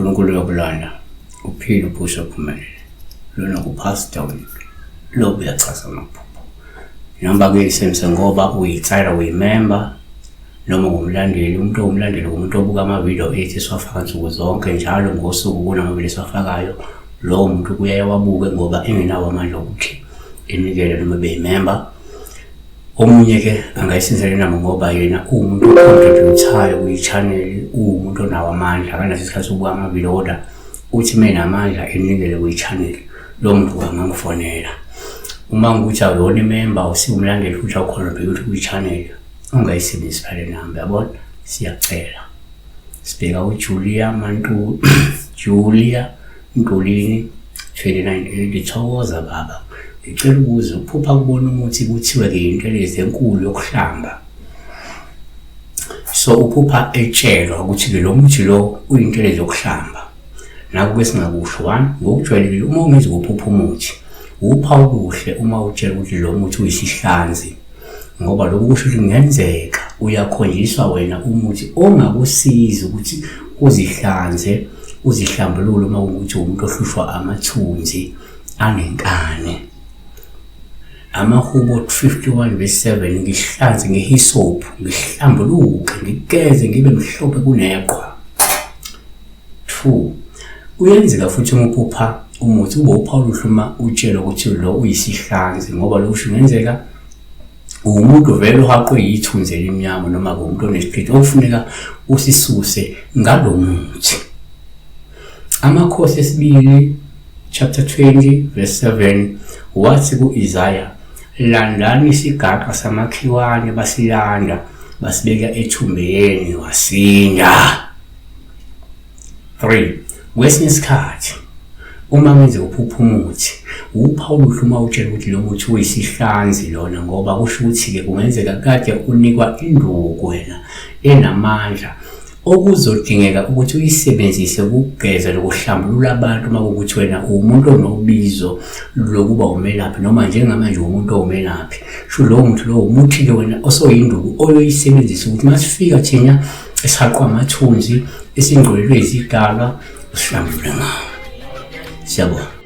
UNkulunkulu uyokulanda uphile uphushe uphumelele. Lona nguPastor wethu. Lo uyachaza amaphupho. Noma kuyisebenzise ngoba uyitsayela uyimemba noma ungumlandeli. Umuntu owumlandeli umuntu obuka amavidiyo ethu esiwafaka nsuku zonke njalo ngosuku kunamavidiyo esiwafakayo. Lowo muntu kuyaye wabuke ngoba engenawo amandla okuthi enikele noma ebeyimemba. Omunye-ke angayisenzela inamba ngoba yena uwumuntu ocontributhayo kwi-channel, uwumuntu onawo amandla, akanaso isikhathi sokubuka amavidiyo kodwa uthi uma enamandla enikele kwi-channel, lowo muntu angangifonela. Uma ngukuthi awuyona imemba, awusiwumlandeli futhi awucontribute kwi-channel, ungayisebenzisi phela le namba, yabona? Siyacela. Sibheka uJulia Mantu, Julia Ntulini 29 Ngithokoza baba. Ngicela ukuza uphupha kubona umuthi kuthiwe ke intelezi enkulu yokuhlamba. So uphupha etshelwa ukuthi ke lo muthi lo uyintelezi yokuhlamba. Naku ke singakusho one ngokujwayelekile uma ungenzi ukuphupha umuthi upha okuhle uma utshela ukuthi lo muthi uyisihlanzi ngoba lokhu kusho ukuthi kungenzeka uyakhonjiswa wena umuthi ongakusiza ukuthi uzihlanze uzihlambulule uma kuwukuthi umuntu ohlushwa amathunzi anenkani. Amahubo 51 verse 7 ngihlanze ngehisophu ngihlambuluke ngigeze ngibe mhlophe kuneqhwa. 2 Kuyenzeka futhi uma uphupha umuthi ube uphawu oluhle uma utshelwa ukuthi lo uyisihlanzi ngoba lokhu kungenzeka uwumuntu vele ohaqwe yithunzi elimnyama noma umuntu onesichitho okufuneka usisuse ngalo muthi. Amakhosi esibili chapter 20 verse 7 wathi ku-Isaya landani isigaxa samakhiwane basilanda basibeka ethumbeni wasinda. 3 kwesinye isikhathi uma kwenzeka uphupha umuthi upha oluhle uma utshela ukuthi lo muthi uyisihlanzi lona ngoba kusho ukuthi-ke kungenzeka kade unikwa induku wena enamandla okuzodingeka ukuthi uyisebenzise ukugeza nokuhlambulula abantu uma kuwukuthi wena uwumuntu onobizo lokuba umelaphi noma njengamanje uwumuntu owumelaphi sho lowo muthi lowo umuthi-ke wena osoyinduku oyoyisebenzisa ukuthi uma sifika thina esihaqwa amathunzi esingqolelwe izidalwa usihlambulule ngawo. Siyabonga.